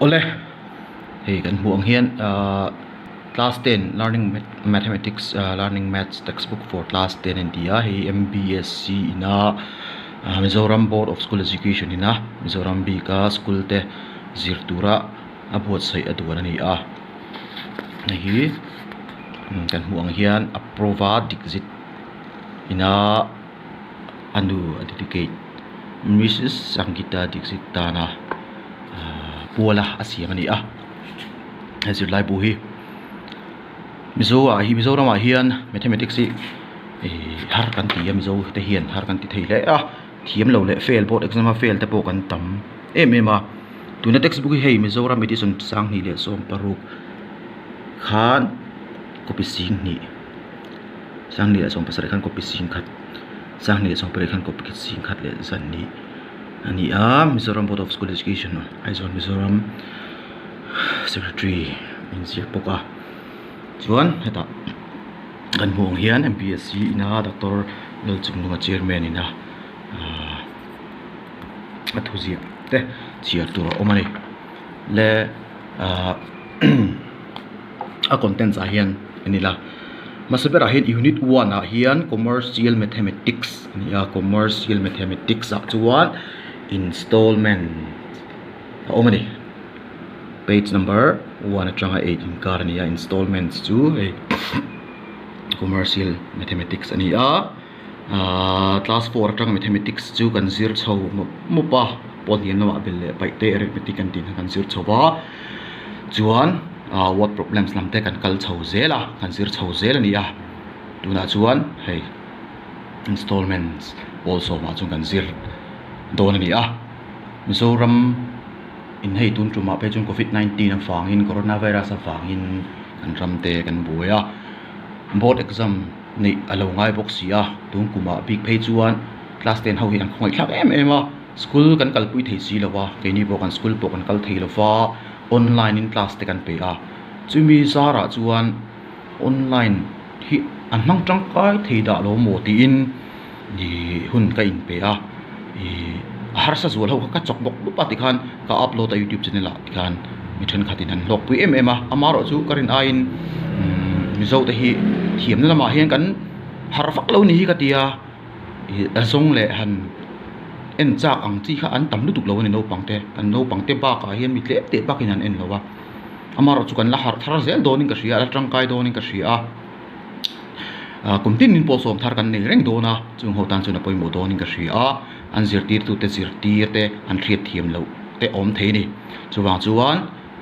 Awle hei kan hmuh ang hian ahh class ten learning mathematics ahh learning maths textbook for class ten an ti a hei M_B_S_C ina ahh Mizoram board of school education ina Mizoram bika school te zir tura a buatsaih a duan a ni a hei hi kan hmuh ang hian approva dikzit ina a nu a dedicate Mrs Sangeeta Dixit tana ahh puala a siam a ni a he zirlai bu hi Mizo ah hi Mizoram ah hian mathematics hi ihh har kan ti a Mizo te hian har kan ti thei hle a thiam lo leh fail board exam a fail te pawh kan tam em em a tuna textbook hi hei Mizoram edition 2016 khan copy 10,000 2017 khan copy 10,000 2018 khan copy 10,000 a ni a Mizoram board of school education Aizawl Mizoram secretary a inziak bawk a chuan hetah kan hmuh ang hian M P S C ina doctor Lalchungnunga chairman ina ahh a thuziah te chhiar tur a awm a ni le ahh a contents ah hian en ila hmasa berah hian unit one ah hian commercial mathematics a ni a commercial mathematics ah chuan installment a awm a ni page number one atanga eight inkar a ni a installments chu hei commercial mathematics a ni a ahh class four atanga mathematics chu kan zir chho mawp mawp a pawl hniam lamah bel leh paih te arithmetic an tih kha kan zir chho va chuan ahh word problems lam te kan kal chho zel a kan zir chho zel a ni a tunah chuan hei installments pawl sawmah chuan kan zir dawn a ni a Mizoram in hei tun tumah phei chuan covid 19 avangin corona virus avangin kan ram te kan buai a board exam. Neih a lo ngai bawk si a, tun kumah bik phei chuan class ten ho hi an khawngaih thlak em em a, school kan kalpui thei si lo va, keini pawh kan school pawh kan kal thei lo va, online in class te kan pe a, chumi zarah chuan online hi an hmang tangkai thei dah lo maw tiin ih hun ka inpe a, ih a harsa zual ho kha ka chawk bawk bawk a tikhan ka upload a youtube channel ah tikhan mi thenkhatin an hlawkpui em em a amaherawh chu ka rin aiin mizo te hi thiamna lamah hian kan har vak lo ni hi ka ti a ih a zawng leh han en chak ang chi kha an tam lutuk lo a ni naupang te kan naupang te bakah hian mi tlem teh bakin an en lo a amaherawh chu kan la harh thar zel dawnin ka hria a la tangkai dawnin ka hria a. Ah kum tin in pawh sawm thar kan nei reng dawn a chung ho tan chuan a pawimawh dawnin ka hria a an zirtirtute zirtir te an hriat thiam loh te awm thei a ni chuvang chuan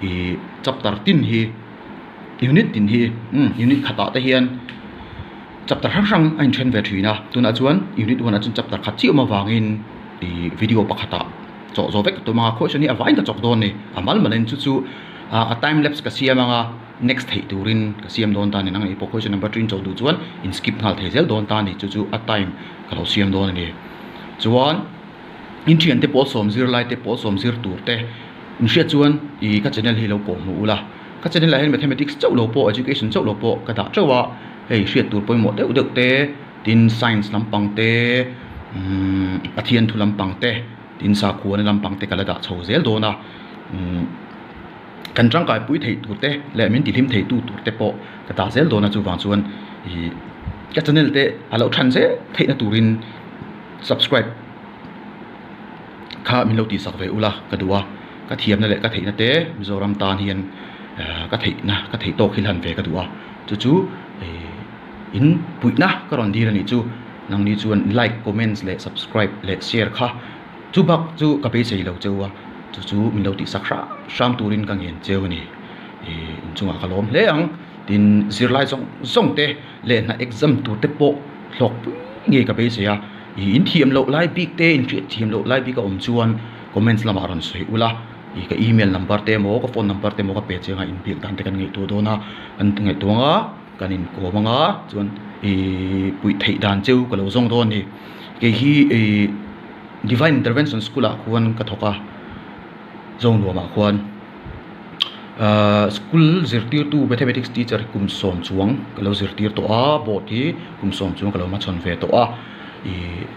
ih chapter tin hi unit tin hi umm unit khatah te hian chapter hrang hrang a inthen ve thin a tunah chuan unit one ah chuan chapter khat chiah awm avangin ih video pakhatah chawh zawh vek tum a khawi sawn hi a vaiin ka chawk dawn a ni a mal malin chu chu ah a time lapse ka siam ang a. Next theih turin ka siam dawn ta a ni nang ei pawh question number 3 in chawh duh chuan in skip nghal thei zel dawn ta a ni chu chu a time ka lo siam dawn a ni chuan in thiante pawl sawm zir lai te pawl sawm zir tur te in hriat chuan ih ka channel hi lo kawh hmuh ula ka channel ah hian mathematics chauh lo pawh education chauh lo pawh ka dah teuh a hei hriat tur pawimawh deuh deuh te tin science lampang te umm Pathian thu lampang te tin sakhuana lampang te ka la dah chho zel dawn a umm. Kan tangkai pui theih tur te leh min tihlim thei tu tur te pawh ka dah zel dawn a chuvang chuan ih ka channel te a lo than zel theihna turin subscribe kha min lo tihsak ve ula ka duh a ka thiamna leh ka theihna te Mizoram tan hian ka theihna ka theih tawk hi hlan ve ka duh a chu chu ih in puihna ka rawn dil a nih chu nangni chuan like comments leh subscribe leh share kha. Chu bak chu ka beisei lo cheu a, chu chu min lo tihsak hram hram turin ka ngen cheu a ni. Ih inchungah ka lawm hle ang, tin zirlai zawng zawng te leh hna exam tur te pawh hlawk pui ngei ka beisei a, ih in thiam loh lai bik te in hriat thiam loh lai bik a awm chuan comments lamah rawn sawi ula, ih ka email number te emaw ka phone number te emaw ka pe chiang a inbiak dan te kan ngaihtuah dawn a, kan ngaihtuah ang a kan inkawm ang a chuan ih puih theih dan cheu ka lo zawng dawn a ni. Kei hi ih. Divine Intervention School ah khuan ka thawk a, Zonuamah khuan ahh school zirtirtu Mathematics teacher kum sawm chuang ka lo zirtir tawh a, board hi kum sawm chuang ka lo hmachhawn ve tawh a, ih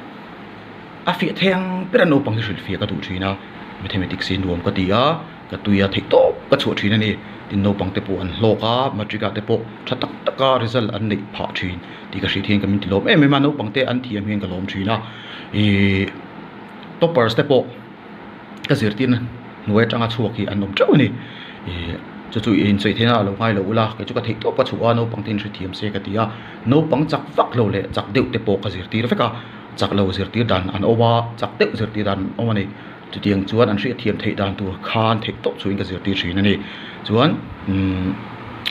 a fiah thei ang ber a naupang hi hrilhfiah ka duh thin a, Mathematics hi nuam ka ti a. ka tui a theih tawp ka chhuah thin a ni. Tin naupang te pawh an hlawk a, matric ah te pawh tha tak taka result an neih phah thin tih ka hriat hian ka min ti lawm em em a, naupang te an thiam hian ka lawm thin a. Ihh toppers te pawh ka zirtirna hnuai atanga chhuak hi an awm teuh a ni. Ihh chu chu insawi theihna a lo ngai lo ula, kei chu ka theih tawp ka chhuah a, naupang te in hrethiam se ka ti a, naupang chak vak lo leh chak deuh te pawh ka zirtir vek a, chak lo zirtir dan an awm a, chak deuh zirtir dan an awm a ni. Chutiang chuan an hriatthiam theih dan tur khan theih tawp chuhin ka zirtir thin a ni. Chuan umm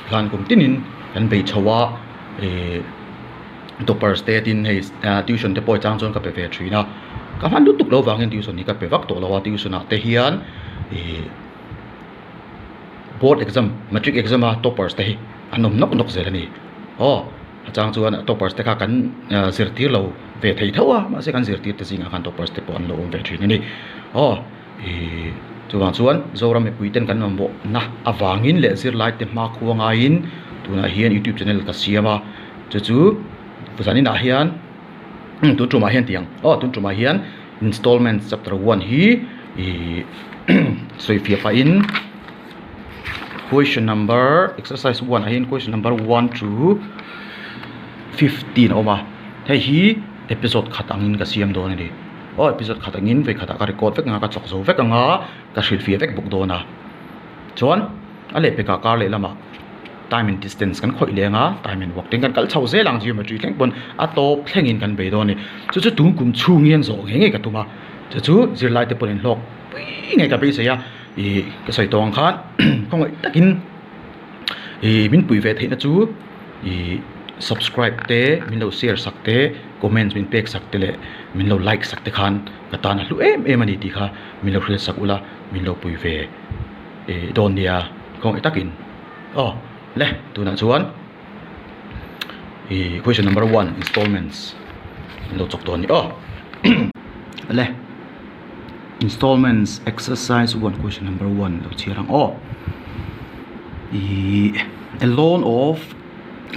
hlan kum tinin kan bei chho a, ihh toppers te tin hei tuition te pawh chang chuan ka pe ve thin a. Ka hman lutuk loh vangin tuition hi ka pe vak tawh lo a, tuition ah te hian ihh board exam matric exam a toppers te hi an awm nawk nawk zel a ni. Aw. A chang chuan toppers te kha kan zirtir lo ve thei tho a, mahse kan zirtir te zingah khan toppers te pawh an lo awm ve thin a ni. Aw ih chuvang chuan Zoram mipui ten kan mamawhna avangin leh zirlai te hmakhua ngaiin tunah hian youtube channel ka siam a, chu chu zaninah hian tun tumah hian tiang aw tun tumah hian installment chapter one hi ih sawifiah pahin. Question number exercise one ah hian question number 1 to 15 a awm a hei hi episode khat angin ka siam dawn a ni aw episode khat angin vawi khatah ka record vek ang a ka chawk zo vek ang a ka hrilhfiah vek bawk dawn a chuan a lehpekah kar lehlamah time and distance kan khawih leng a time and work te kan kal chho zel ang geometry thleng pawn a tawp thlengin kan bei dawn a ni chu chu tun kum chhung hian zawh ngei ngei ka tum a chu chu zirlai te pawhin hlawk pui ngei ka beisei a. Ih ka sawi tawh ang khan khawngaih takin ih min pui ve theihna chu ih subscribe te min lo share sak te comments min pek sak te leh min lo like sak te khan ka tan a hlu em em a ni tih kha min lo hriat sak ula min lo pui ve ih dawn nia khawngaih takin aw le tunah chuan ih question number one installments min lo chawk dawn a ni aw le. Installments exercise 1 question number 1 lo chhiar ang aw ih a loan of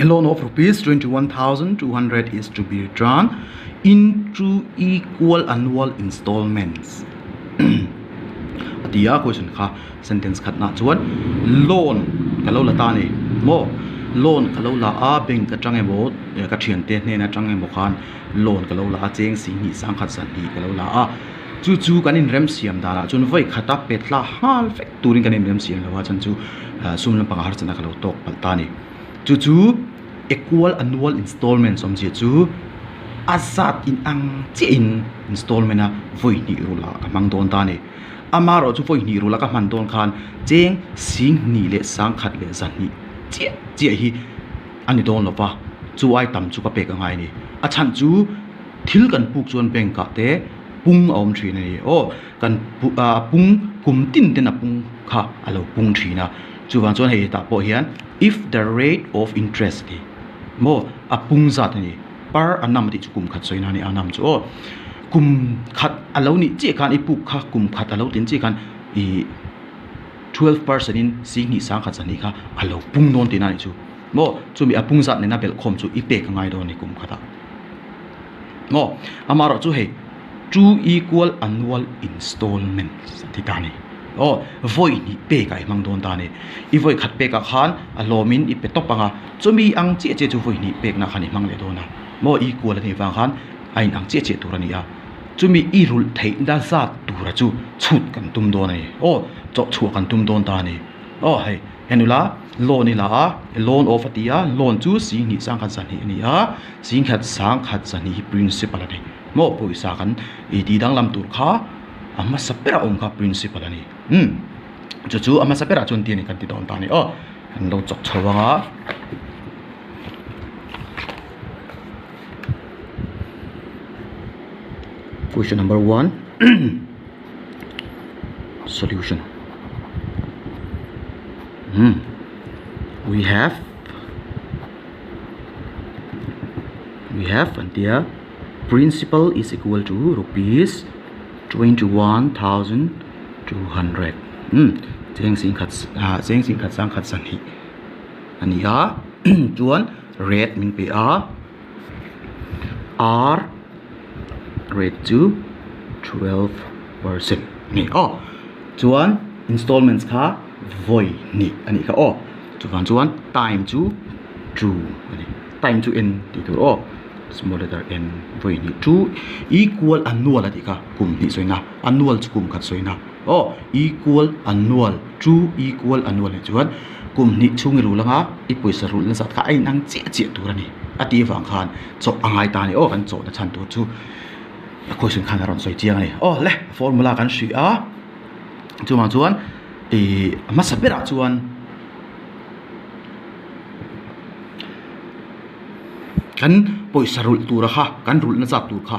a loan of rupees 21200 is to be returned in two equal annual installments a ti a question kha sentence khat nah chuan loan ka lo la ta a ni maw loan ka lo la a bank atang emaw ka thiante hnen atang emaw khan loan ka lo la a cheng si hnih sang khat zahnih ka lo la a chu chu kan inrem siam danah chuan vawi khata pe tla nghal vek turin kan inrem siam lo a chuan chu sum lampang ah harsatna ka lo tawk palh ta a ni chu chu equal annual installment awmzia chu a zat in ang chiah in installment a vawi hnih rula ka hmang dawn ta a ni amaherawh chu vawi hnih rula ka hman dawn khan cheng sing hnih leh sang khat leh zahnih chiah chiah hi. A ni dawn lo va, chu ai tam chu ka pek a ngai a ni. A chhan chu thil kan puk chuan bank ah te pung a awm thin a ni. Aw, kan a pung kum tin ten a pung kha a lo pung thin a. Chuvang chuan hei hetah pawh hian if the rate of interest a ti maw a pung zat a ni. Per annum a tih chu kum khat sawi na a ni annum chu aw. Kum khat a lo nih chiah khan i puk kha kum khat a lo tin chiah khan ih. 12% in sihnih sangkhat zahnih kha a lo pung dawn tihna anih chu maw chumi a pung zat nena belh khawm chu i pek a ngai dawn a ni kum khatah maw amaherawh chu hei two equal annual installment a ti ta a ni aw vawi hnih pek ah i hmang dawn ta a ni i vawi khat pek ah khan a hlawm in i pe tawp ang a chumi ang chiah chiah chu vawi hnih pek na khan i hmang leh dawn a maw equal a nih vang khan a in ang chiah chiah tur a ni a. Chumi i rulh theihna zat tura chu chhut kan tum dawn a ni. Aw, chawh chhuah kan tum dawn ta a ni. Aw hei, en ula, loan i la a, loan of a ti a, loan chu Singhnih sangkhat zahnih a ni a, Singkhat sangkhat zahnih hi principal a ni. Maw pawisa kan i tih danglam tur kha a hmasa berah awm kha principal a ni. Umm, chu chu a hmasa berah chuan ti a ni kan ti dawn ta a ni. Aw, kan lo chawk chho ang a. Question number 1 solution. Hmm. We have we have and principal is equal to rupees 21,200. Hmm. Cheng sing khat cheng sing khat sang khat san hi ani a chuan rate min pe a R rate chu 12% a ni aw. Chuan. Installments kha vawi hnih a nih kha aw. Chuvang chuan time chu two a ni. Time chu n tih tur aw. Small letter n vawi hnih two equal annual a tih kha kum hnih sawina annual chu kum khat sawina aw equal annual two equal annual nih chuan kum hnih chhung i rul anga i pawisa rulh na zat kha a inang chiah chiah tur a ni a tih avang khan chawh a ngai ta a ni aw kan chawhna chhan tur chu a question khan a rawn sawi chiang a ni. Aw le formula kan hrih a. Chuvang chuan ih a hmasa berah chuan kan pawisa rulh tura kha kan rulhna zat tur kha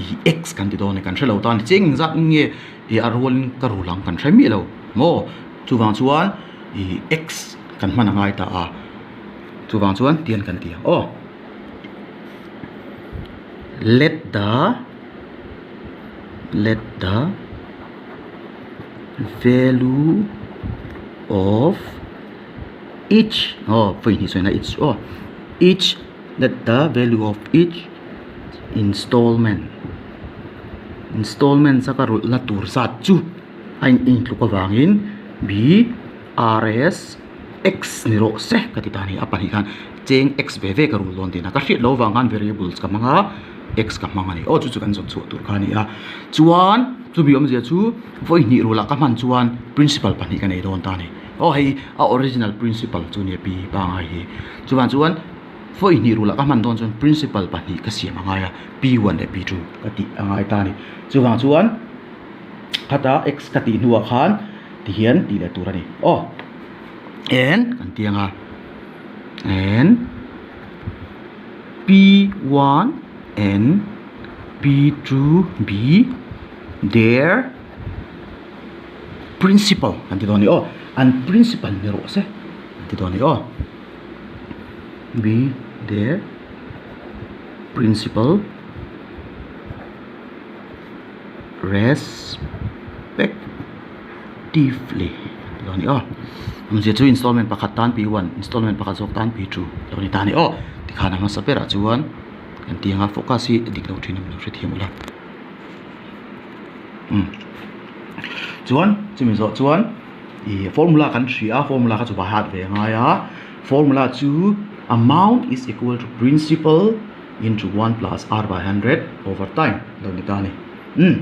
ih x kan ti dawn a ni kan hrelo ta a ni cheng engzat nge ih a rualin ka rul ang kan hre miah lo maw chuvang chuan ih x kan hman a ngai ta a chuvang chuan tian kan ti ang aw let the let the value of each aw vawi hnih sawi na each aw each let the value of each installment installment a ka rulh na tur zat chu a in intluk avangin b r s x ni rawh se ka ti ta a ni a pahnih khan cheng x ve ve ka rul dawn tihna ka hriat loh avang khan variables ka hmang a x ka hmang a ni aw chu chu kan zawn chhuah tur kha a ni a chuan chumi awmzia chu vawi hnih rulah ka hman chuan principal pahnih ka nei dawn ta a ni aw hei a original principal chu a nia pi pangai hi chuvang chuan vawi hnih rulah ka hman dawn chuan principal pahnih ka siam a ngai a p one leh p two ka tih a ngai ta a ni chuvang chuan khata x ka tih hnuah khan tihian tih leh tur a ni aw n kan ti ang a n p one and p two b their principal kan ti dawn a ni aw an principal ni rawh se kan ti dawn a ni aw b their principal respectively lo ni aw awmzia chu installment pakhat tan p one installment pakhat zawk tan p two lo ni ta a ni aw tikhan a hmasa berah chuan kan ti ang a focus hi a dik lo thin a lo hrethiam ula umm chuan chumi zawh chuan ih formula kan hria a formula kha chu va hat ve a ngai a formula chu amount is equal to principal into 1 plus r by 100 over time lo ni ta a ni. Umm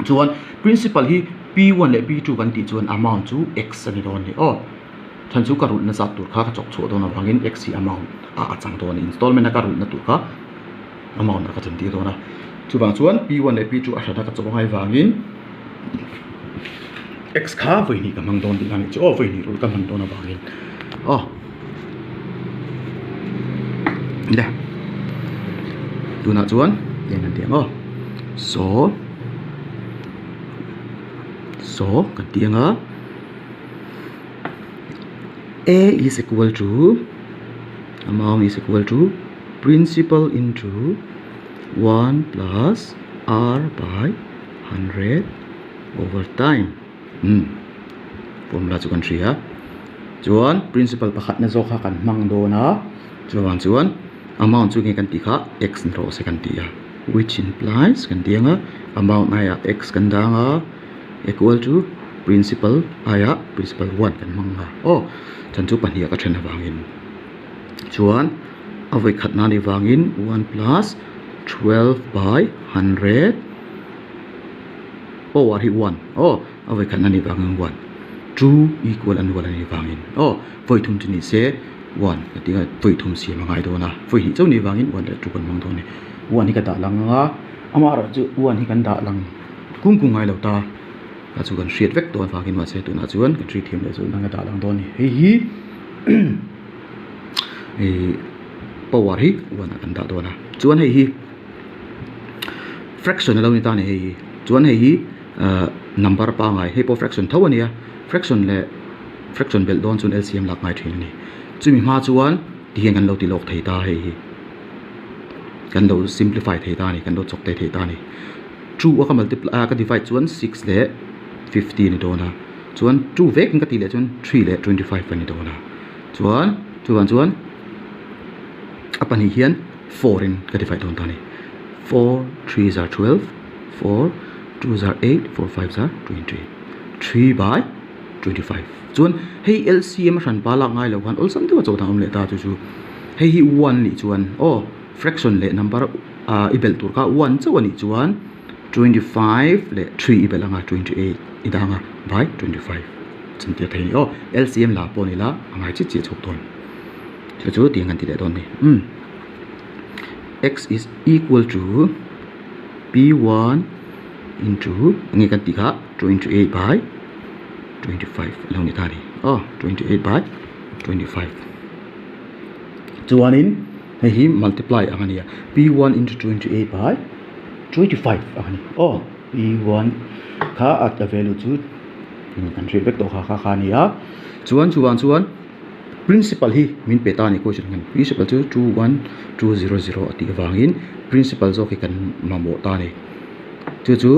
chuan principal hi p1 leh p2 kan tih chuan amount chu x a ni dawn a ni aw. Chhan chu ka rulhna zat tur kha ka chawk chhuah dawn avangin x hi amount ah a chang dawn a ni. Installment a ka rulhna tur kha amount ah ka chan tir dawn a. Chuvang chuan p1 leh p2 a hran a ka chawk ngai vangin x kha vawi hnih ka hmang dawn tihna a nih chu aw vawi hnih rulh ka hman dawn avangin aw. Le tunah chuan eng kan ti ang aw saw saw kan ti ang a a is equal to amount is equal to principal into 1 plus r by 100 over time. Umm formula chu kan hria chuan principal pakhat na zawk kha kan hmang dawn a chuvang chuan amount chu nge kan tih kha x ni rawh se kan ti a which implies kan ti ang a amount aiah x kan dang a equal to principal aiah principal one kan hmang a aw chhan chu pahnih ah ka then avangin chuan a vawi khat nan nih vangin one plus 12 by 100. Power hi one aw a vawi khatna nih vangin one two equal an rual a nih vangin aw vawi thum chu ni se one ka tih a vawi thum siam a ngai dawn a vawi hnih chauh nih vangin one leh two kan hmang dawn a ni one hi ka dah lang ang a amaherawh chu one hi kan dah lang kung kung ngai lo ta a chu kan hriat vek dawn vangin mahse tunah chuan kan hriat thiam leh chu nang a dah lang dawn a ni hei hi ih power hi one ah kan dah dawn a chuan hei hi. Fraction a lo ni ta a ni hei hi chuan hei hi ahh number pangai hei pawh fraction tho a ni a fraction leh fraction belh dawn chuan L_C_M lak ngai thin a ni chumi hma chuan tihian kan lo ti lawk thei ta hei hi kan lo simplify thei ta a ni kan lo chawk te thei ta a ni two a ka multiply a ka divide chuan six leh fifty a ni dawn a chuan two vek in ka tih leh chuan three leh 25 a ni dawn a chuan chuvang chuan a pahnih hian. 4 in ka divide dawn ta a ni 4 3 zar 12 4 2 zar 8 4 5 zar 20. 3 by 25 chuan hei LCM a hran pa lak ngai lo khan awlsam deuh a chawh dan awm leh ta chu chu hei hi one nih chuan aw fraction leh number ah i belh tur kha one chauh a nih chuan 25 leh 3 i belh anga 28 i dah anga by 25 chantir thei a ni aw LCM la pawh ni la a ngai chiah chiah chhuak dawn chu chu tiang kan ti leh dawn a ni umm x is equal to p1 into enge kan tih kha 28 by 25 a lo ni ta a ni aw 28 by 25 chuanin hei hi multiply ang a ni a p1 into 28 by 25 ang a ni aw p1 kha a value chu kan hriat vek tawh kha kha kha a ni a chuan chuvang chuan Principal hi min pe ta a ni question hian principal chu 21200 a tih avangin principal zawk hi kan mamawh ta a ni chu chu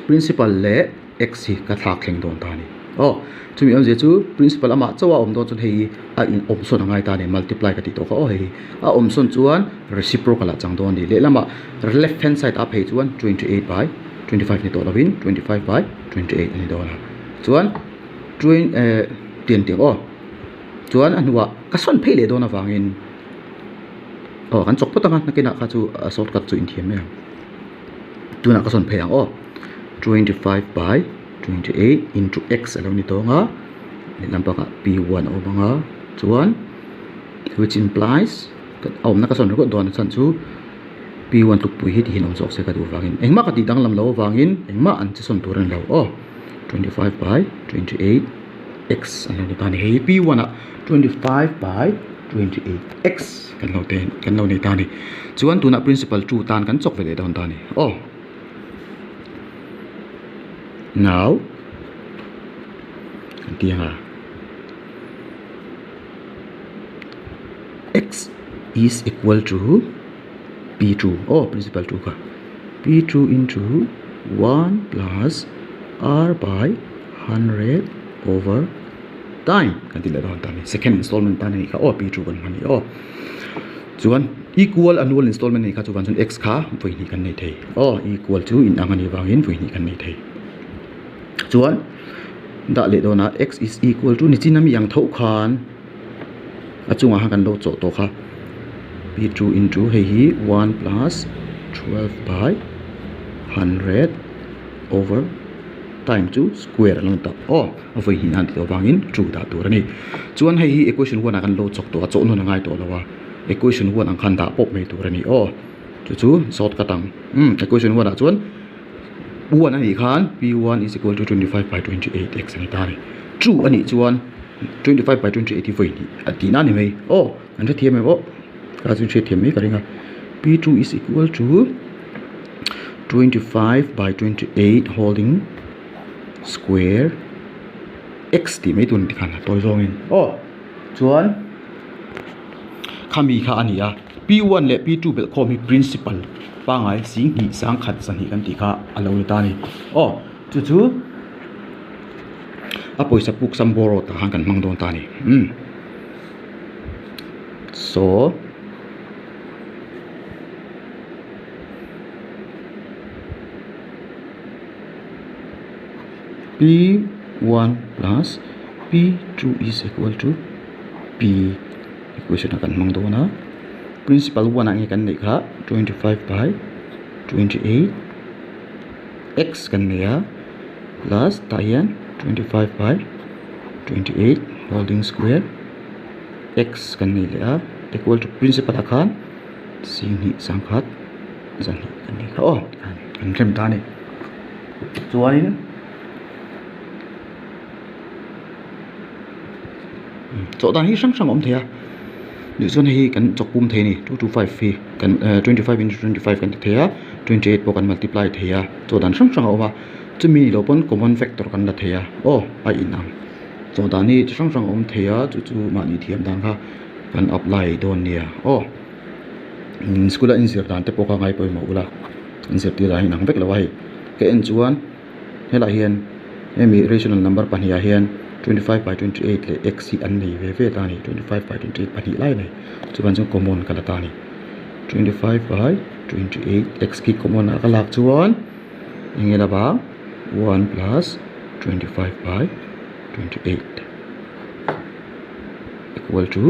principal leh x hi ka thlak thleng dawn ta a ni aw chumi awmzia chu principal amah chauh a awm dawn chuan hei hi a in awm sawn a ngai ta a ni multiply ka tih tawh kha aw hei hi a awm sawn chuan reciprocal ah chang dawn a ni lehlamah left hand side ah phei chuan 28 by 25 ni tawh lovin 25 by 28 a ni dawn a chuan. Train eh tiang tiang aw chuan a hnuah ka sawn phei leh dawn avangin aw kan chawk phawt ang a nakinah kha chu a shortcut chu inthiam mai ang tunah ka sawn phei ang aw 25 by 28 into x a lo ni tawng a lehlam bakah p one a awm ang a chuan which implies a awmna ka sawn ringawt dawn a chhan chu p one tlukpui hi tihian awm zawk se ka duh avangin engmah ka tih danglam loh avangin engmah an che sawn tur a ni lo aw. 25 by 28 x an lo ni ta a ni hei p one ah 25 by 28 x kan lo te kan lo nei ta a ni chuan tunah principal two tan kan chawk ve leh dawn ta a ni aw now kan ti ang a x is equal to p2 aw principal 2 kha p2 into 1 plus r by 100 over time kan ti leh dawn ta a ni second installment tan a nih kha aw p2 kan hman hi aw chuan equal annual installment a nih kha chuvang chuan x kha vawi hnih kan nei thei aw equal chu inang a nih vangin vawi hnih kan nei thei chuan dah leh dawnah x is equal to nichin ami ang tho khan. A chungah khan kan lo chawh tawh kha p two into hei hi 1 plus 12 by 100 over time chu square a lo ni ta aw a vawi hnih nan tih tawh avangin two dah tur a ni chuan hei hi equation one ah kan lo chawk tawh a chawh nawn a ngai tawh lo a equation one ang khan dah pawp mai tur a ni aw chu chu shortcut ang umm equation one ah chuan one a nih khan p one is equal to 25 by 28 x a ni ta a ni two a nih chuan. 25 by 28 hi vawi hnih a tihna a ni mai aw an hrethiam em aw ka chu hrethiam mai ka ring a p2 is equal to 25 by 28 holding square x tih mai tur ni tikhan a tawi zawngin aw chuan khami kha a ni a p1 leh p2 belh khawm hi principal pangai sing hnih sang khat zahnih kan tih kha a lo ni ta a ni aw chu chu. A pawisa puk sam bawr rawt ah khan kan hmang dawn ta a ni umm so p 1 plus p 2 is equal to p equation ah kan hmang dawn a principal 1 ah nge kan neih kha 25 by 28 x kan nei a plus tah hian 25 by 28 holding square x kan nei leh a equal to principal ah khan sing hnih sangkhat zahnih kan nei kha aw kan rem ta a ni chuanin chawh dan hi hrang hrang a awm thei a tichuan hei hi kan chawk pum thei a ni 225 hi kan 25 into 25 kan ti thei a 28 pawh kan multiply thei a chawh dan hrang hrang a awm a chumi ni loh pawn common factor kan la thei a aw a inang chawh dan hi chi hrang hrang a awm thei a chu chu mahni thiam dan kha kan apply dawn nia aw school a inzir dan te pawh kha ngai pawimawh ula inzirtir dan hi inang vek lo a hei ka en chuan. Helaiah hian hemi rational number pahnihah hian 25 by 28 leh x hi an nei ve ve ta a ni 25 by 28 pahnih lai a nei chuan chuan common ka la ta a ni 25 by 28 x khi common ah ka lak chuan eng nge la bang 1 plus. 25 by 28 equal to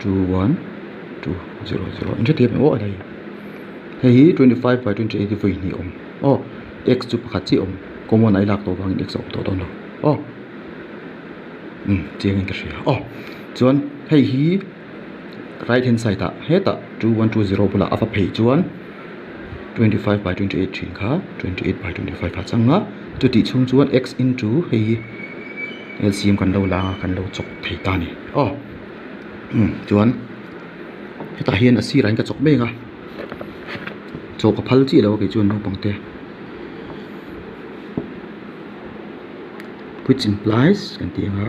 21200 in hrethiam em aw a hei hei hi 25 by 28 hi vawi hnih awm aw x chu pakhat chiah awm common a i lak tawh vangin x a awm tawh dawn lo aw umm chiangin ka hria aw chuan hei hi right hand side ah hetah 2120 bulah a va phei chuan 25 by 28 thin kha 28 by 25 ah chang a chutih chhung chuan x into hei hi lcm kan lo la a kan lo chawk thei ta a ni aw umm chuan hetah hian a sirah hian ka chawk mek a chaw ka phal chiah lo a kei chuan naupang te which implies kan tih ang a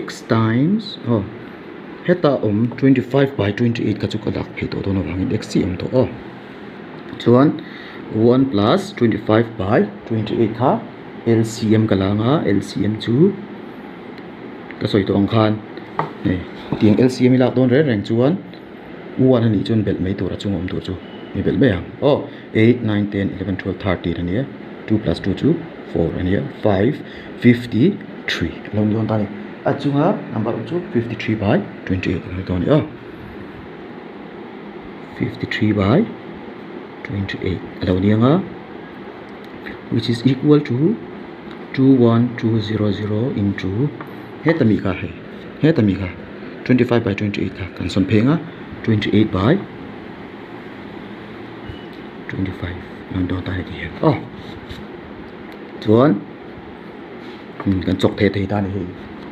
x times aw heta awm 25 by 28 kha chu ka lak phei tawh dawn avangin x chiah a awm tawh aw chuan 1 plus 25 by 28 kha lcm ka la anga lcm chu ka sawi tawh ang khan hei tiang lcm i lak dawn reng reng chuan 1 a nih chuan belh mai tur a chung a awm tur chu i belh mai ang aw 8 9 10 11 12 13 a ni a 2 plus 2 chu 4 a ni a 5 53 a lo ni dawn ta a ni a chunga number awm chu 53 by 28 a lo ni dawn a ni aw 53 by 28 a lo ni ang a which is equal to 21200 into heta mi kha hei heta mi kha 25 by 28 kha kan sawn phei ang a 28 by 25 a lo ni dawn ta a ni tih hian aw chuan kan chawk thei thei ta a ni hei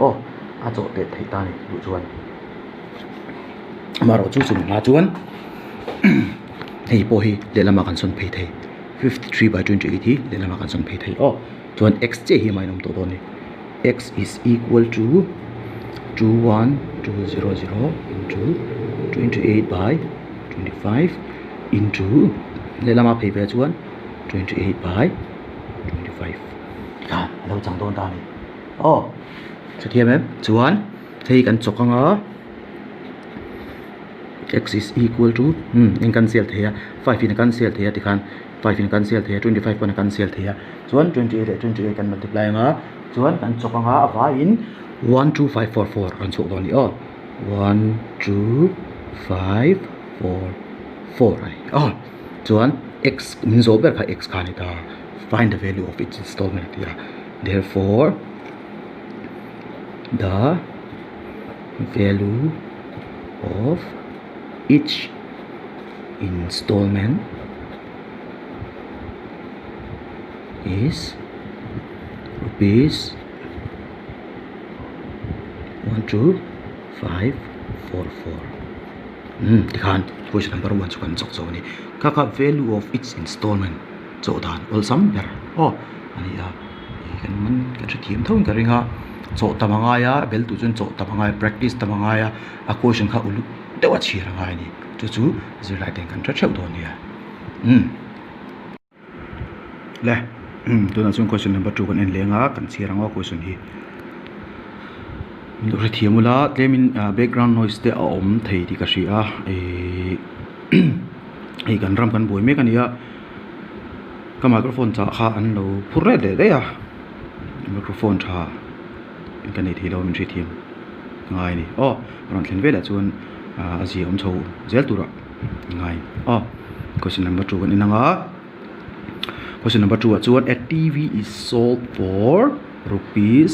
aw a chawh teh theih ta a ni duh chuan amaherawhchu chu hma chuan hei pawh hi lehlamah kan sawn phei thei 53 by 28 hi lehlamah kan sawn phei thei aw chuan x chiah hi amahin a awm tawh dawn a ni x is equal to 21200 into 28 by 25 into lehlamah phei ve chuan 28 by 25 tikhan a lo chang dawn ta a ni aw chuthiam em chuan hei kan chawk anga x is equal to umm eng kan sel thei a five in a kan sel thei a tikhan five in a kan sel thei a 25 pawn a kan sel thei a chuan 28 leh 28 kan multiply anga chuan kan chawk anga a vaiin 12544 kan chhuak dawn a ni aw 12544 a ni aw chuan x min zawh ber kha x kha a ni ta find the value of each installment a ti a therefore the value of each installment is rupees 12544 umm tikhan question number 1 chu kan chawk chauh a ni kha kha value of each installment chawh dan awlsam ber aw a ni a ih kan man kan hrethiam tho in ka ring a chawh tam a ngai a bel tur chuan chawh tam a ngai a practice tam a ngai a a question kha uluk deuh a chhiar a ngai a ni chu chu zirlai te kan hre theuh dawn nia umm le tunah chuan question number 2 kan en leng a kan chhiar ang aw question hi min lo hrethiam ula tlemin background noise te a awm thei tih ka hria a ihh hei kan ram kan buai mek a ni a ka microphone chah kha an lo phur ret leh daih a microphone tha ka nei thei lo min hrethiam ngai a ni aw rawn thlen velah chuan a zia awm chho zel turah ngai aw question number 2 kan en ang a question number 2 ah chuan a T_V is sold for rupees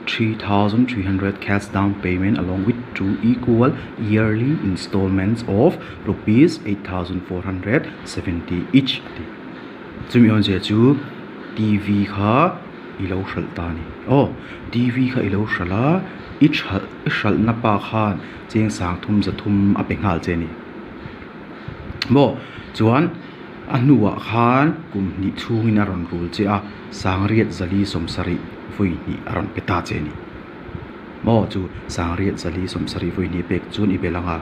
3300 cash down payment along with two equal yearly installments of rupees 8470 each a ti chumi awmzia chu T_V kha i lo hralh ta a ni aw T_V kha i lo hralh a i hralh i hralhna pa khan cheng sang thum za thum a pe nghal che a ni maw chuan a hnuah khan kum hnih chhungin a rawn rul che a sangriat zali sawmsarih vawi hnih a rawn pe ta che a ni maw chu sangriat zali sawmsarih vawi hnih pek chuan i belh ang a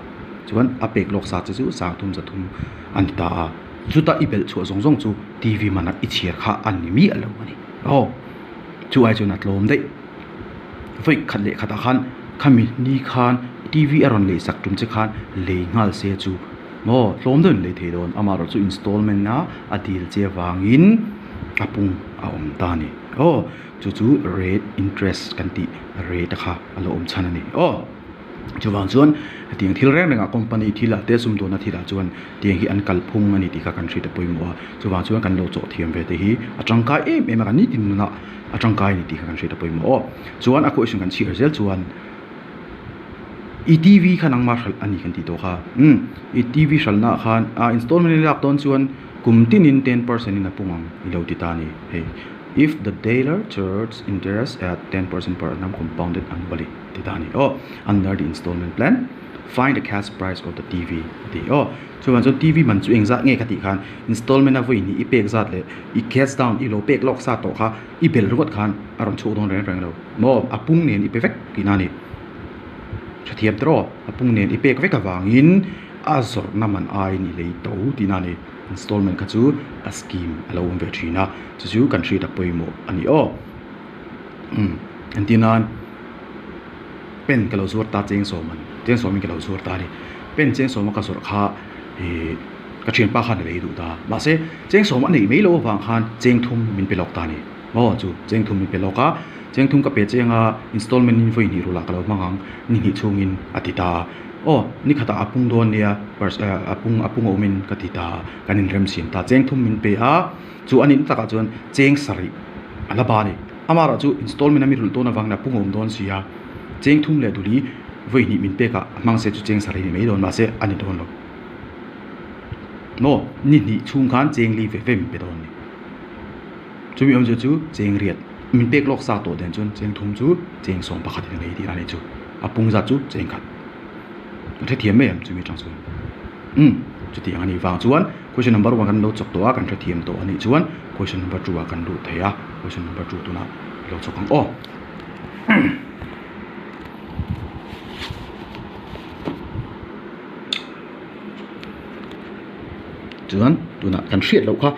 chuan a pek lawk sa che chu sang thum za thum a ni ta a chuta i belh chhuah zawng zawng chu T_V manah i chhiar kha a ni miah lo a ni aw chu ai chuan a tlawm daih vawi khat leh khatah khan khami ni khan T_V a rawn lei sak tum che khan lei nghal se chu maw tlawm deuhin lei thei dawn amaherawhchu installment a a dil che avangin. A pung a awm ta a ni. Aw, chu chu rate interest kan tih rate a kha a lo awm chhan a ni. Aw, chuvang chuan hetiang thil reng rengah company thilah te sumdawnna thilah chuan tiang hi an kalphung a ni tih kha kan hriat a pawimawh a. Chuvang chuan kan lo chawh thiam ve te hi a tangkai em em a, kan nitin nunah a tangkai a ni tih kha kan hriat a pawimawh. Aw, chuan a question kan chhiar zel chuan. I TV kha nangmah hralh a ni kan tih tawh kha. Umm i TV hralhna ah khan a installment i lak dawn chuan kum tinin 10% in a pung ang i lo ti ta a ni hei. If the dealer charges interest at 10% per annum compounded annually ti ta a ni aw. Under the installment plan find the cash price of the TV a ti aw. Chuvang chuan TV man chu engzat nge ka tih khan installment a vawi hnih i pek zat leh i cash down i lo pek lawk sa tawh kha i bel ringawt khan a rawn chhuak dawn reng reng lo. Maw a pung nen i pe vek tihna a ni. Hrethiam tawh aw, a pung nen i pek vek avangin a zawrhna man aiin i lei to tihna a ni. Installment kha chu a scheme a lo awm ve thin a, chu chu kan hriat a pawimawh a ni aw. Umm entir nan pen ka lo zuar ta cheng sawm an cheng sawmin ka lo zuar ta a ni. Pen cheng sawma ka zawrh kha ih ka thianpa khan a lei duh ta mahse cheng sawm a neih mai loh avang khan cheng thum min pe lawk ta a ni. Maw chu cheng thum min pe lawk a, cheng thum ka pe cheng a, installment in vawi hnih rulah ka lo hmang ang, ni hnih chhungin a ti ta a. Aw, ni khatah a pung dawn nia, a pung a pung a awmin ka ti ta a, kan inrem siam ta. Cheng thum min pe a, chu a nihna takah chuan cheng sarih a la ba a ni. Amaherawh chu installment a mi rulh dawn avangin a pung a awm dawn si a, cheng thum leh duli vawi hnih min pek a, a hmang se chu cheng sarih a ni mai dawn, mahse a ni dawn lo. Maw, ni hnih chhung khan cheng li ve ve min pe dawn a ni. Chumi awmzia chu cheng riat min pek lawk sa tawh den chuan cheng thum chu cheng sawm pakhat in a lei tih a nih chu a pung zat chu cheng khat kan hrethiam mai em chumi atang chuan umm chutiang a nih vang chuan question number one kan lo chawk tawh a kan hrethiam tawh a nih chuan question number two ah kan luh thei a question number two tunah i lo chawk ang aw. Chuan tunah kan hriat loh kha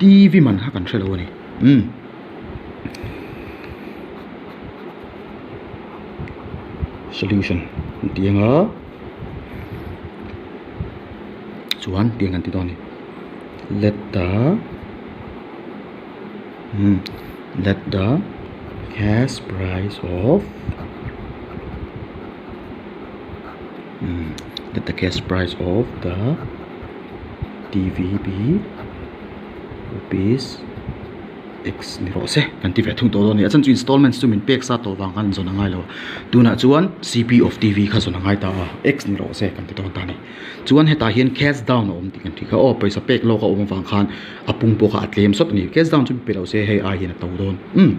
TV man kha kan hre lo a ni umm solution an tih anga chuan tiang kan ti dawn a ni let the umm let the cash price of umm let the cash price of the T_V be rupees x ni rawh se kan ti ve thung tawh dawn a ni a chhan chu installment chu min pek sa tawh vang khan zawn a ngai lo a tunah chuan C_P of T_V kha zawn a ngai ta a x ni rawh se kan ti dawn ta a ni chuan hetah hian cash down a awm tih kan hria kha aw pawisa pek lawk a awm avang khan a pung pawh kha a tlem sawt a ni cash down chu pe lo se hei ai hian a to dawn umm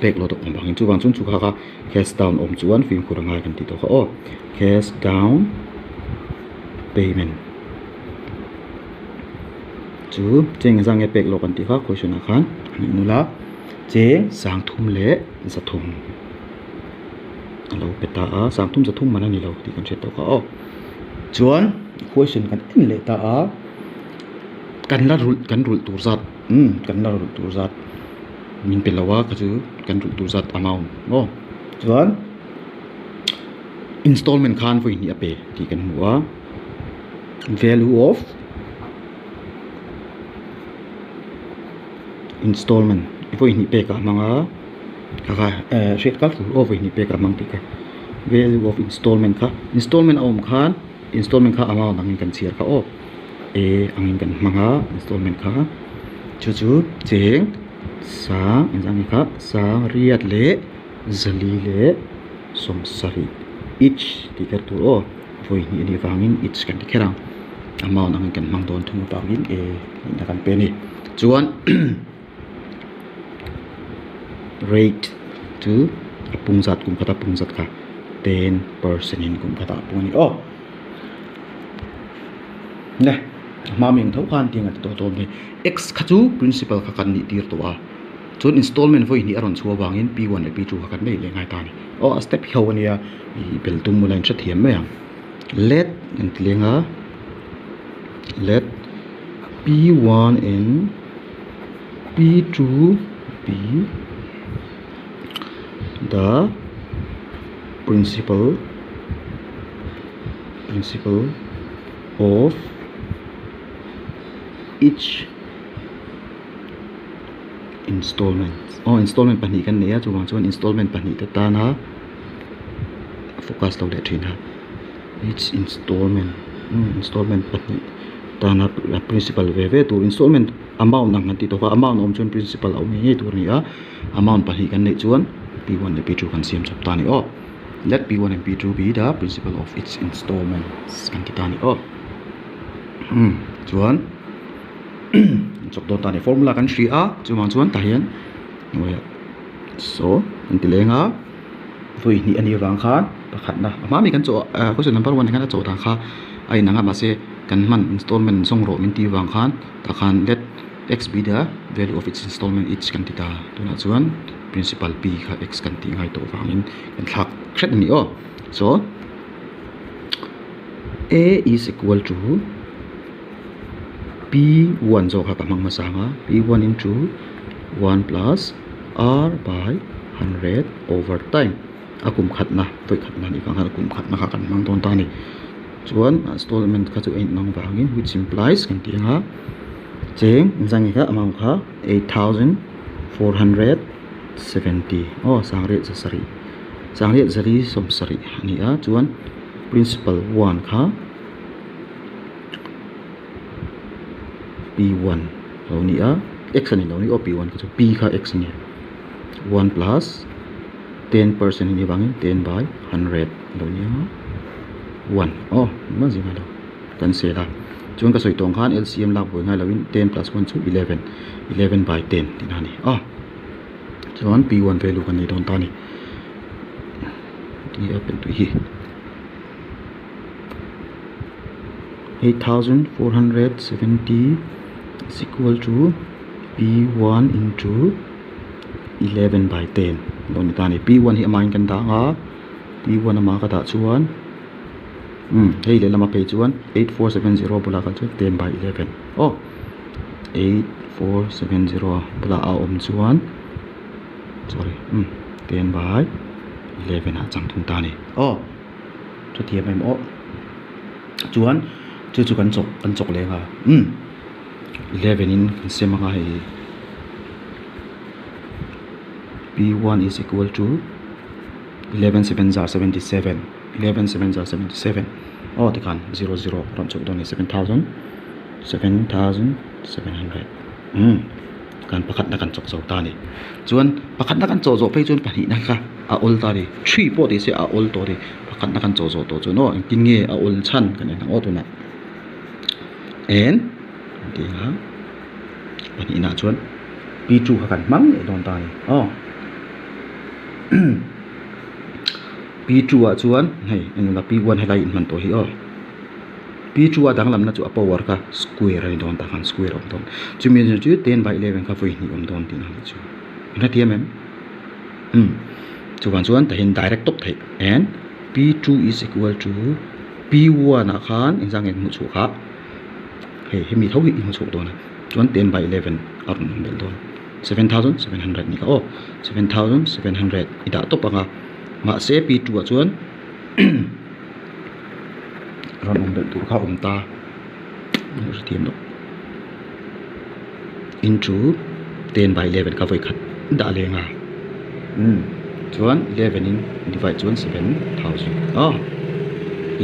pek lawk a awm avangin chuvang chuan chu kha kha cash down awm chuan fimkhur a ngai kan tih tawh kha aw cash down. Payment chu cheng engzah nge pek lawk an tih kha question ah khan an inul a cheng sang thum leh zathum a lo pe ta a sang thum zathum man a ni lo tih kan hriat tawh kha aw chuan question kan en leh ta a kan la rulh kan rulh tur zat umm kan la rulh tur zat min pe lo a kha chu kan rulh tur zat amount maw chuan. Installment khan vawi hnih a pe tih kan hmu a value of installment vawi hnih pek ah a hmang a kha eh hriat kal tur aw vawi hnih pek ah a hmang tih kha value of installment kha installment a awm khan installment kha amount angin kan chhiar kha aw a angin kan hmang a installment kha chu chu cheng sang engzah nge kha sang riat leh. Zali leh sawmsarih each tih kher tur aw vawi hnih a nih vangin each kan ti kher ang amount angin kan hmang dawn thung avangin e nihna kan pe a ni chuan rate chu a pung zat kum khata pung zat kha 10% in kum khatah a pung a ni aw ne a hma mi ang tho khan tiang a ti tawh dawn a ni x kha chu principal kha kan nih tir tawh a. Chuan installment vawi hnih a rawn chhuah avangin P1 leh P2 kha kan nei leh ngai ta a ni. Aw a step hi ho a nia ih bel tum ula in hrethiam mai ang. Let kan ti leng a let P1 and P2 be the principal principal of each. Installment aw installment pahnih kan nei a chuvang chuan installment pahnih te tana focus lo leh thin a each installment installment pahnih tana principal ve ve tur installment amount ang kan tih tawh kha amount awm chuan principal a awm ngei ngei tur a ni a amount pahnih kan neih chuan p one leh p two kan siam chawp ta a ni aw let p one and p two be the principal of each installment kan ti ta a ni aw chuan. Chawp dawn ta a ni formula kan hria a chuvang chuan tah hian hnuaiah saw an ti leng a vawi hnih a nih avang khan pakhatna a hma mi kan chawh ah question number one ah khan a chawh dan kha a inang a mahse kan hman installment zawng rawh min tih avang khan tah khan let x be the value of its installment each kan ti ta tunah chuan principal p kha x kan tih ngai tawh vangin kan thlak hret a ni aw so a is equal to. P1 zawk kha ka hmang hmasa ang a, P1 into 1 plus R by 100 over time a kum khatna vawi khatna anih vang khan a kum khatna kha kan hmang dawn ta a ni. Chuan installment kha chu a inhmang vangin which implies kan tih ang a, cheng inzang kha amount kha 8470 aw sangriat zasarih sangriat zali sawmsarih a ni a, chuan principal 1 kha. P one lo ni a x a ni lo ni aw p one kha chu p kha x a ni one plus ten percent a nih avangin ten by hundred a lo ni ang a one aw engmah zing a lo kan sel a chuan ka sawi tawh ang khan L C M lak buai ngai lovin ten plus one chu eleven eleven by ten tihna a ni a chuan p one value kan nei dawn ta a ni ti a pen tui hi. 8470 is equal to p1 into 11 by 10 lo ni ta a ni p1 hi amahin kan dah ang a p1 amah ka dah chuan umm hei lehlam a phei chuan 8470 bulah kal chuan 10 by 11 aw 8470 bulah a awm chuan sorry umm 10 by 11 ah chang thung ta a ni aw. Chutiang em aw chuan chu chu kan chawk kan chawk leng a umm 11 in kan sem anga hei p one is equal to 11 7 za 77 11 7 za 77 aw tikhan 0 0 rawn chawk dawn a ni 7000 7700 umm kan pakhatna kan chawk zo ta a ni chuan pakhatna kan chawh zawh phei chuan pahnihna kha a awl ta a ni three pawh tih se a awl tawh a ni pakhatna kan chawh zawh tawh chuan aw engtin nge a awl chhan kan en ang aw tunah en kan tih ang a pahnihna chuan p two kha kan hmang leh dawn ta a ni aw p two ah chuan hei engla p one helai inhman tawh hi aw. P chu a danglamna chu a power kha square a ni dawn tak khan square a awm dawn. Chumi zawng chu 10 by 11 kha vawi hnih awm dawn tihna a nih chu. In hrethiam em? Umm. Chuvang chuan tahin direct tawp theih and P2 is equal to P1 ah khan engzah nge hmuh chhuah kha hei hemi tho hi i hmu chhuak dawn a. Chuan 10 by 11 a rawn awm belh dawn. 7700 ni kha aw. 7700 i dah tawp ang a. Mahse P2 ah chuan rawn awm belh tur kha a awm ta a hrethiam loh into 10 by 11 kha vawi khat dah leng a umm chuan 11 in divide chuan 7000 aw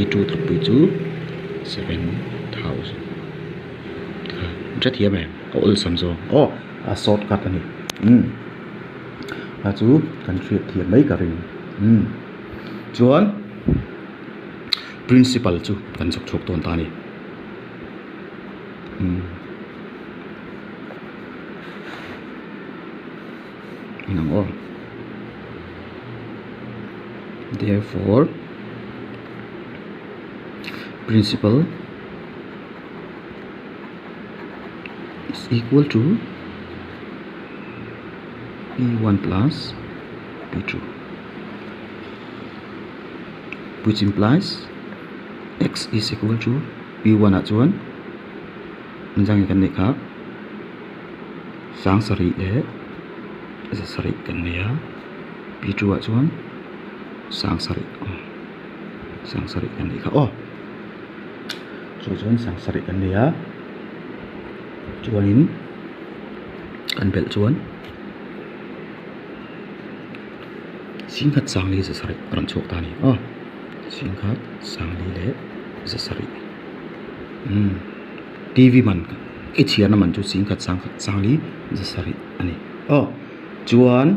e two thawkpui chu 7000 kha hrethiam em a awlsam zawk aw a shortcut a ni umm a chu kan hriatthiam mai ka ring umm. Chuan principal chu kan chhawk chhuak dawn ta a ni. Umm inang aw. Therefore principal is equal to P1 plus P2. Which implies x is equal to p1 ah chuan engzang nge kan neih kha sang sarih leh za sarih kan nei a p2 ah chuan sang sarih aw sang sarih kan neih kha aw chu chuan sang sarih kan nei a chuanin kan belh chuan. Singkhat sangli zasarih a rawn chhuak ta a ni aw singkhat sangli leh zasarih umm T_V man i chhiarna man chu singkhat sangkhat sangli zasarih a ni aw chuan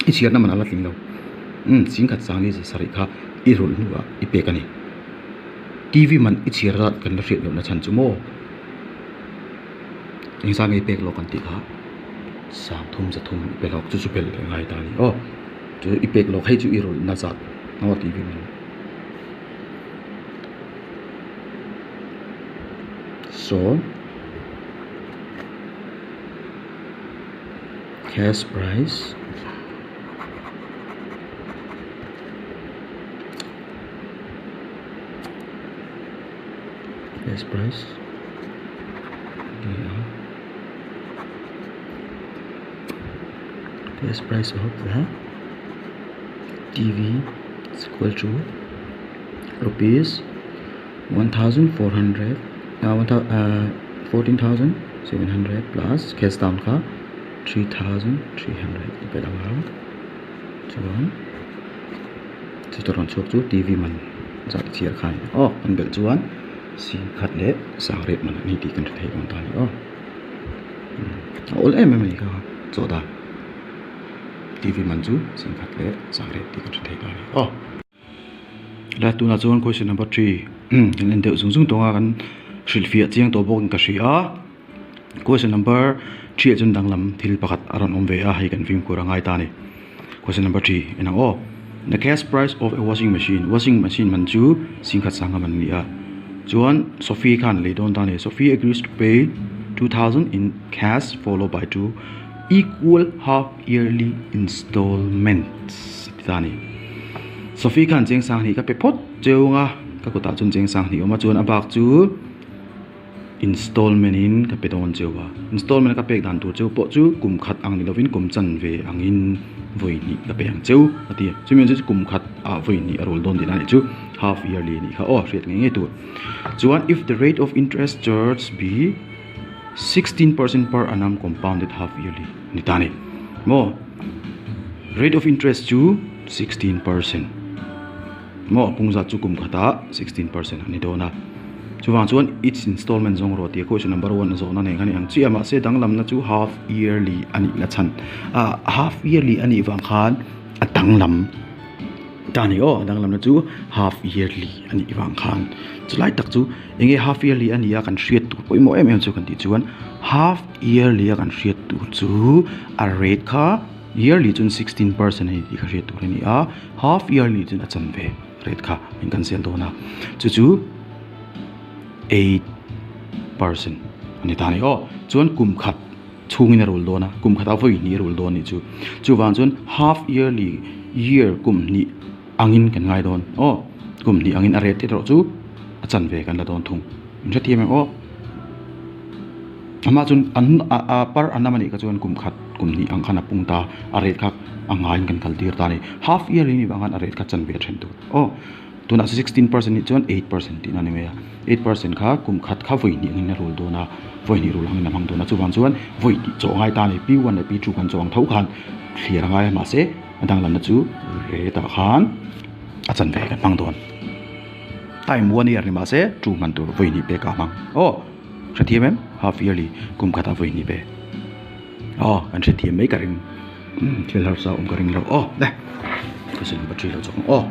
i chhiarna man a la tling lo umm singkhat sangli zasarih kha i rawlh hnuah i pek a ni T_V man i chhiar zat kan la hriat lohna chhan chu maw. Engzah nge pek lawk an tih kha sangthum zathum i pe lawk chu chu belh leh ngai ta a ni aw chu i pek lawk hei chu i rawlh na zat aw tih vek a ni so cash price Cash price ni a cash price of the T_V is equal to rupees 1400 14700 plus cash down kha 3300 ti belh ang a chuan Chuta rawn chhuak chu T_V man zat chhiar khan aw kan belh chuan sing khat leh sang riat man a ni tih kan hre thei dawn ta a ni aw a awl em em a ni kha chaw dan T_V man chu sing khat leh sang riat tih kan hre thei ta a ni aw. La tunah chuan question number three kan en deuh zung zung tawng a kan hrilhfiah chiang tawh bawk in ka hria a question number three ah chuan danglam thil pakhat a rawn awm ve a hei kan fimkhur a ngai ta a ni. Question number 3 en ang aw. The cash price of a washing machine washing machine man chu singkhat sanga man a ni a. Chuan Sophie khan lei dawn ta a ni. Sophie agrees to pay 2000 in cash followed by two equal half yearly installments a ti ta a ni. Sophie khan cheng sang hnih ka pe phawt cheu ang a, ka kutah chuan cheng sang hnih a awm a chuan a bak chu Installment in ka pe dawn cheu a, installment ka pek dan tur cheu pawh chu kum khat ang ni lovin kum chanve angin vawi hnih ka pe ang cheu a ti a, chumi chu kum khat ah vawi hnih a rawl dawn tihna a nih chu half yearly a nih kha aw hriat ngei ngei tur. Chuan if the rate of interest charge be 16% per annum compounded half yearly ni ta a ni maw rate of interest chu 16%. Maw a pung zat chu kum khatah 16% a ni dawn a, chuvang chuan each installment zawng rawh tih question number one a zawhna nen khan i ang chiah a, mahse danglamna chu half yearly a nihna chhan ah half yearly a nih vang khan a danglam ta a ni aw, a danglamna chu half yearly a nih vang khan chulai tak chu eng nge half yearly a nih a kan hriat tur pawimawh em em chu kan tih chuan half yearly a kan hriat tur chu a rate kha. Yearly chuan 16% a ni tih kha hriat tur a ni a, half yearly chuan a chanve rate kha min kan sel dawn a, chu chu 8% a ni ta a ni aw. Chuan kum khat chhungin a rul dawn a, kum khat a vawi hnih a rul dawn a nih chu. Chuvang chuan half yearly year kum hnih angin kan ngai dawn aw, kum hnih angin a rate erawh chu a chanve kan la dawn thung. In hrethiam em aw? Amah chuan an a par a nam a nih kha chuan kum khat kum hnih ang khan a pung ta a rate kha a ngaiin kan kal tir ta a ni. Half yearly nih vang khan a rate kha chanve a then tur aw. Tunah 16% nih chuan 8% tihna a ni mai a. 8% kha kum khat kha vawi hnih angin a rul dawn a, vawi hnih rul angin a hmang dawn a. Chuvang chuan vawi tih chawh a ngai ta a ni. P1 leh P2 kan chawh ang tho khan thlir a ngai a mahse a danglamna chu rate ah khan a chanve kan hmang dawn. Time one year ni mahse two hman tur vawi hnih pek ah a hmang aw. Hrethiam em? Half yearly kum khatah vawi hnih ve. Aw, kan hrethiam mai ka ring. Umm, thil harsa awm ka ring lo. Aw, le. Question number 3 lo chawk ang. Aw.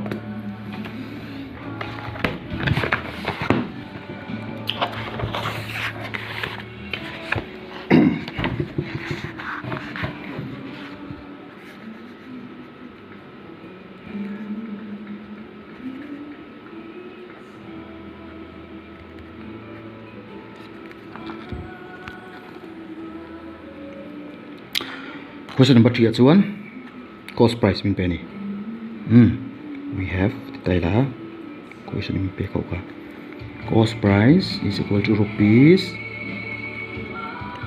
Question number 3 ah chuan cost price min pe a ni umm we have ti ta ila question min pek ho kha cost price is equal to rupees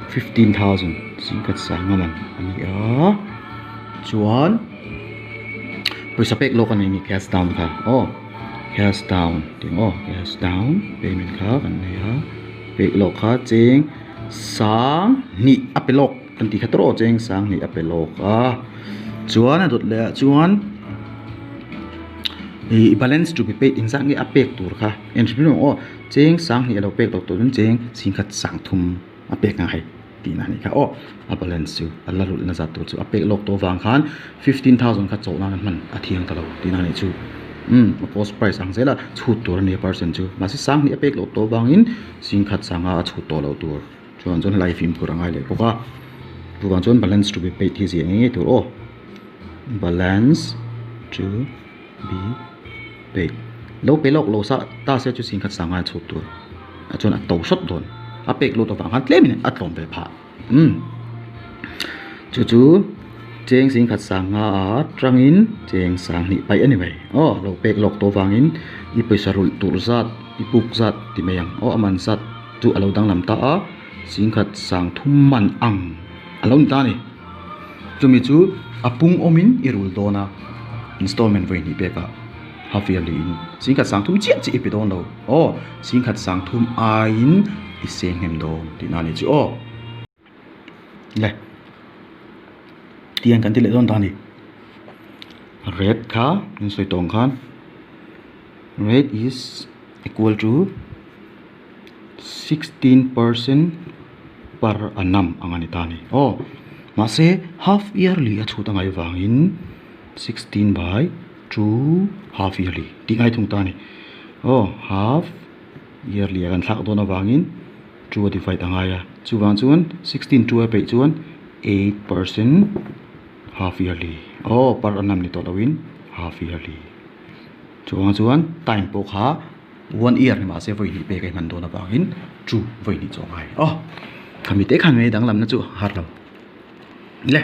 15,000 singkhat sanga man a ni a chuan pawisa pek lawk a ni cash down kha aw. Cash down tih ang aw cash down payment kha kan nei a peih lawk kha cheng sang hnih a pe lawk kan tih kha tawrh aw cheng sang hnih a pe lawk a Chuan a dawt leh ah chuan ih balance to be paid engzat nge a pek tur kha en hrim hrim ang aw cheng sanghnih a lo pek loh tur chuan cheng singkhat sangthum a pek ngai tih na a nih kha aw a balance chu a la rulh na zat tur chu a pek lawk tawh avang khan 15000 kha chawh nan a hman a thiang ta lo tih na a nih chu umm a cost price ang zel a chhut tur a nia percent chu mahse sanghnih a pek loh tawh avangin singkhat sanga a chhut tawh loh tur. Chuan chuan helai fimkhur a ngai leh bawk a chuvang chuan balance to be paid hi ziah ngei ngei tur aw balance to be paid lo pe lawk lo sa ta se chu singkhat sanga a chhut tur ah chuan a to hrawt dawn a pek lut avang khan tlem in a tlawm ve phah umm chu chu cheng singkhat sanga ah tangin cheng sanghnih paih a ni mai aw lo pek lawk tawh avangin i pawisa rulh tur zat i puk zat ti mai ang aw a man zat. Chu a lo danglam ta a, singkhat sang thum man ang a lo ni ta a ni. Chumi chu a pung awmin i rul dawn a, installment vawi hnih pekah half yearly in singkhat sang thum chiah chiah i pe dawn lo aw, singkhat sang thum aiin i seng hnem dawn tihna a ni chu aw. Le tiang kan ti leh dawn ta a ni. Rate kha min sawi tawng khan rate is equal to. 16% per annum ang a ni ta a ni aw mahse half yearly a chhut a ngaih vangin 16 by 2 half yearly tih ngai thung ta a ni aw half yearly a kan thlak dawn avangin 2 a divide a ngai a chuvang chuan 16 2 a peih chuan 8% half yearly aw per annum ni tawh loin half yearly chuvang chuan time pawh kha. One year ni mahse vawi hnih pek a hman dawn avangin chu vawi hnih chu a ngai aw. Khami te khan mai danglamna chu har lo. Le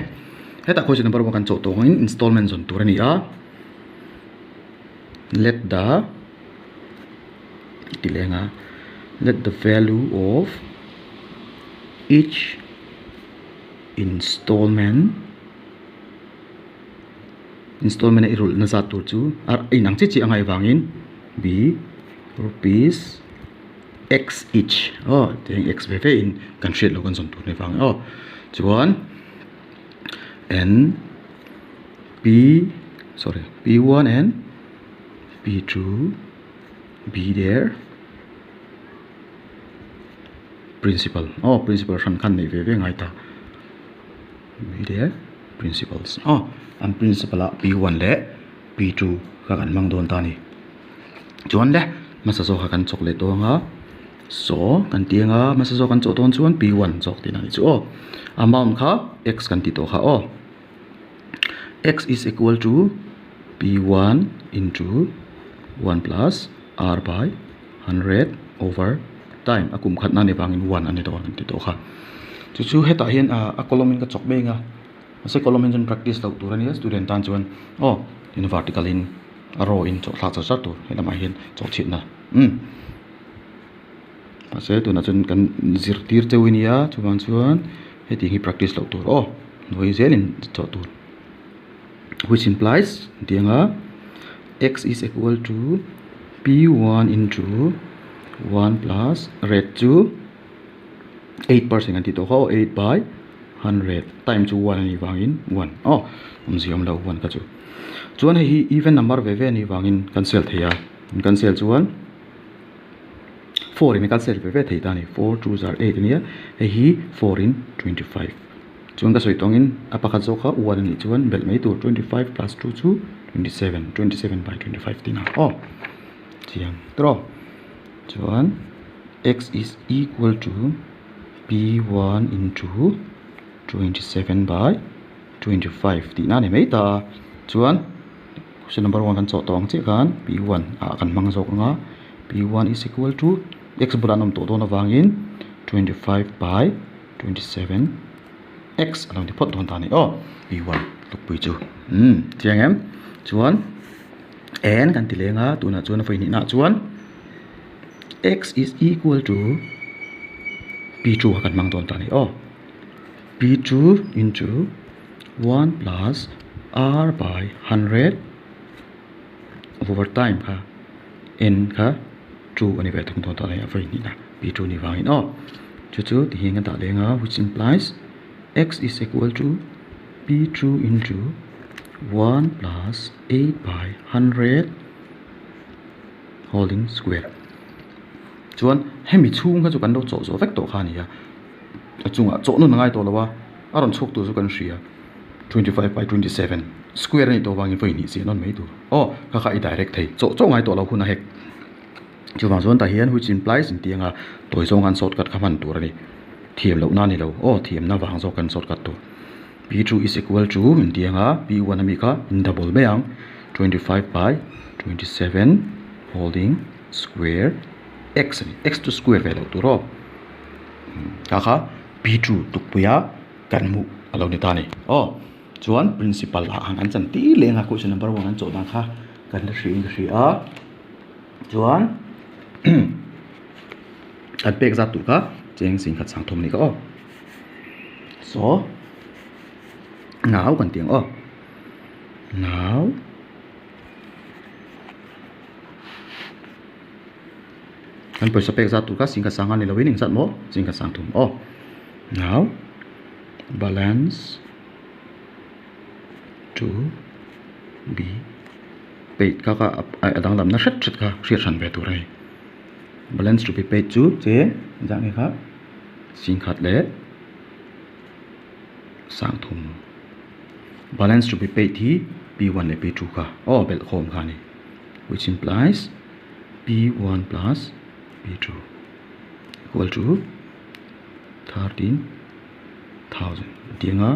hetah question number one kan chawh tawh angin installment zawn tur a ni a. Let the ti leng a let the value of each installment installment a i rulhna zat tur chu a inang chiah chiah a ngaih avangin b rupees x each aw tiang x ve ve in kan hriat loh kan zawn tur ni vang aw chuan n p sorry p one and p two be there principal aw principal hran khan nei ve ve ngai ta. Be there principles aw an principle ah p1 leh p2 kha kan hmang dawn ta a ni chuan le hmasa zawk kha kan chawk leh dawn a saw kan ti anga hmasa zawk kan chawh dawn chuan p1 zawk tihna a nih chu aw amount kha x kan tih tawh kha aw x is equal to p1 into 1 plus r by 100 over time a kum khatna ni vangin 1 a ni dawn an ti tawh kha. Chu chu hetah hian ah a column in ka chawk mek a mahse column in chuan practice loh tur a nia student tan chuan aw tin vertical in a row in chawh thlak char char tur helamah hian chawh chhiatna umm mahse tunah chuan kan zirtir cheu a nia chuvang chuan heti hi practice loh tur aw vawi zelin chawh tur which implies tianga x is equal to p1 into 1 plus rate chu. 8% an tih tawh kha aw 8 by 100 time chu 1 a nih vangin 1 aw awmzia awm lo 1 kha chu chuan hei hi even number ve ve a nih vangin cancel thei a cancel chuan 4 in cancel ve ve thei ta a ni 4 2 zar 8 a nia hei hi 4 in 25 chuan ka sawi tawngin a pakhat zawk kha 1 a nih chuan belh mai tur 25 plus 2 chu 27 27 by 25 tihna aw chiang tawh chuan. X is equal to P1 into 27 by 25 tihna a ni mai ta a. Chuan question number 1 kan chawh tawh ang chiah khan P1 ah kan hmang zawk ang a. P1 is equal to x bulah an awm tawh dawn avangin 25 by 27 x a lo ni phawt dawn ta a ni aw. P1 tlukpui chu chiang em? Chuan n kan ti leng a tunah chuan a vawi hnihnaah chuan. X is equal to p2 kha kan hmang dawn ta a ni aw. p2 into 1 plus r by 100 over time kha n kha 2 a ni ve thung dawn ta a ni a vawi hnihna p2 ni vangin aw. Chu chu ti hian kan dah leng a which implies x is equal to p2 into. 1 plus 8 by 100 holding square. Chuan hemi chhung kha chu kan lo chawh zawh vek tawh kha a ni a, a chungah chawh nun a ngai tawh lo a, a rawn chhuak tur chu kan hria 25 by 27 square a nih tawh vangin vawi hnih chiah nawn mai tur. Aw kha kha i direct thei chawh chawh ngai tawh lo hun a hek. Chuvang chuan tah hian which implies in tih anga tawi zawng khan shortcut kha hman tur a ni. Thiam lohna a ni lo aw thiamna vang zawk khan shortcut tur. P2 is equal to in tih anga P1 ami kha in double mai ang 25 by 27 holding square x a ni. X chu square ve loh tur aw. Kha kha P2 tukpuia kan hmuh a lo ni ta a ni aw. Chuan principal ah khan an chan tir leh anga question number 1 an chawh dan kha kan la hria in ka hria a. Chuan kan pek zat tur kha cheng singkhat sang thum a ni kha aw. So nau kan tih ang aw. Nau kan pawisa pek zat tur kha singkhat sang a ni lovin engzat maw singkhat sang thum aw. Nau balance to be paid kha kha a danglamna hret hret kha hriat hran ve tur a ni. Balance to be paid chu che engzat nge kha singkhat leh sangthum balance to be paid hi p1 leh p2 kha aw belhkhawm kha a ni which implies p1 plus p2 equal to 13,000 tih anga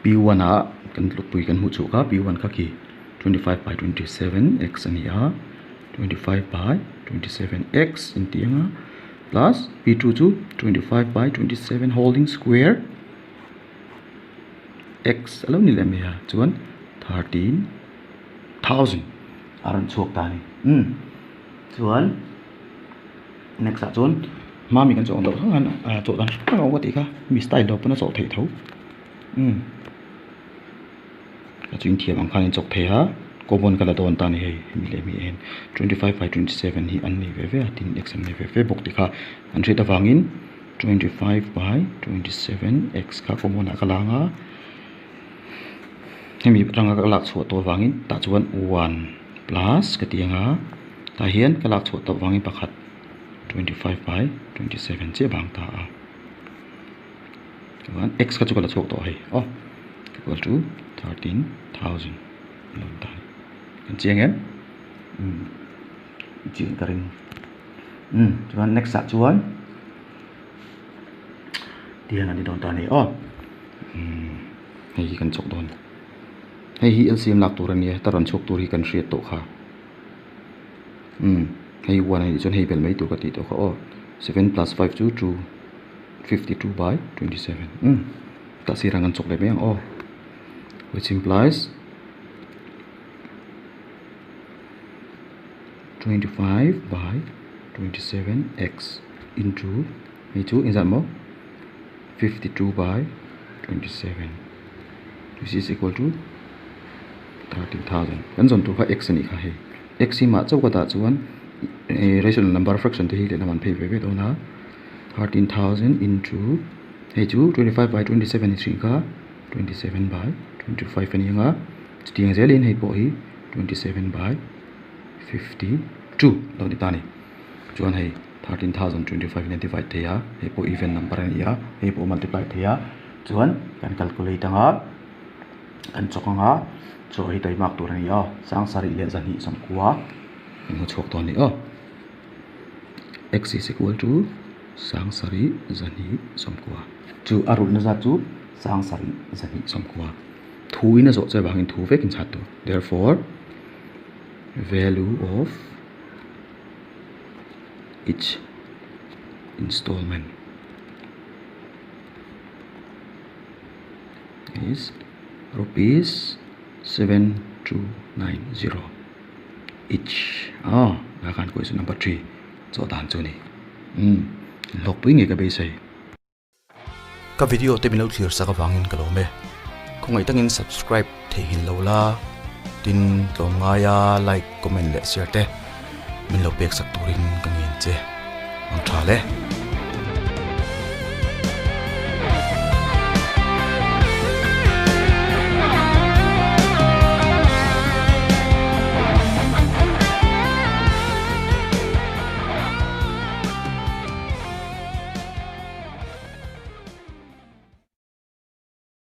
p1 ah kan tlukpui kan hmuh chhuah kha p1 kha khi 25 by 27 x a ni a 25 by 27 x intih anga plus p2 chu 25 by 27 holding square x a lo ni leh mai a chuan 13,000 a rawn chhuak ta a ni umm chuan next ah chuan hmami kan chawh ang deuh theuh a chawh dan hrang hrang a awm a tih kha mi style lo pawn a chawh theih tho umm. A ching thiam ang khan in chawk thei a common ka la dawn ta a ni hei hemi leh hemi en 25 by 27 hi an nei ve ve a tin x an nei ve ve bawk tih kha an hriat avangin 25 by 27 x kha common ah ka la ang a hemi atanga ka lak chhuah tawh avangin tah chuan 1 plus ka ti ang a tah hian ka lak chhuah tawh avangin pakhat 25 by 27 chiah bang ta a. Chuan x kha chu ka la chhuak tawh hei aw equal to 13,000 a lo ni ta a ni. Kan chiang em? Umm chiang ka ring. Umm chuan next ah chuan tihian a ni dawn ta a ni aw. Umm hei hi kan chawk dawn. Hei hi LCM lak tur a nia heta rawn chhuak tur hi kan hriat tawh kha. Umm hei one a nih chuan hei bel mai tur ka tih tawh kha aw. 7 plus 5 chu 2. 52 by 27 umm tah sirah kan chawk leh mai ang aw which implies 25 by 27 x into hei chu engzat maw 52 by 27 which is equal to 13,000 kan zawn tur kha x a nih kha hei x hi mah chauh ka dah chuan rational number fraction te hi lehlam an phei ve ve dawn a. 13,000 into hei chu 25 by 27 ni thin kha 27 by 25 a ni ang a chutiang zelin hei pawh hi 27 by 52 lo ni ta a ni chuan hei 13,025 in a divide thei a hei pawh even number a ni a hei pawh multiply thei a chuan kan calculate ang a kan chawk ang a chaw hi tawi mak tur a ni a sangsarih leh zahnih sawmkua kan hmu chhuak dawn a ni aw. X is equal to sangsarih zahnih sawmkua. Chu a rulhna zat chu sangsarih zahnih sawmkua. Thu in a zawh che vangin thu vekin chhat tur. Therefore, value of each installment is rupees 7290. Each aw ah khan question number 3 chaw dan chu a ni umm hlawkpui ngei ka beisei. Ka video te min lo thlir sak avangin ka lawm e. Khawngaih takin subscribe theihnghilh lo la, tin tlawmngaia like, comment leh share te min lo pek sak turin ka ngen che. Ang tha le.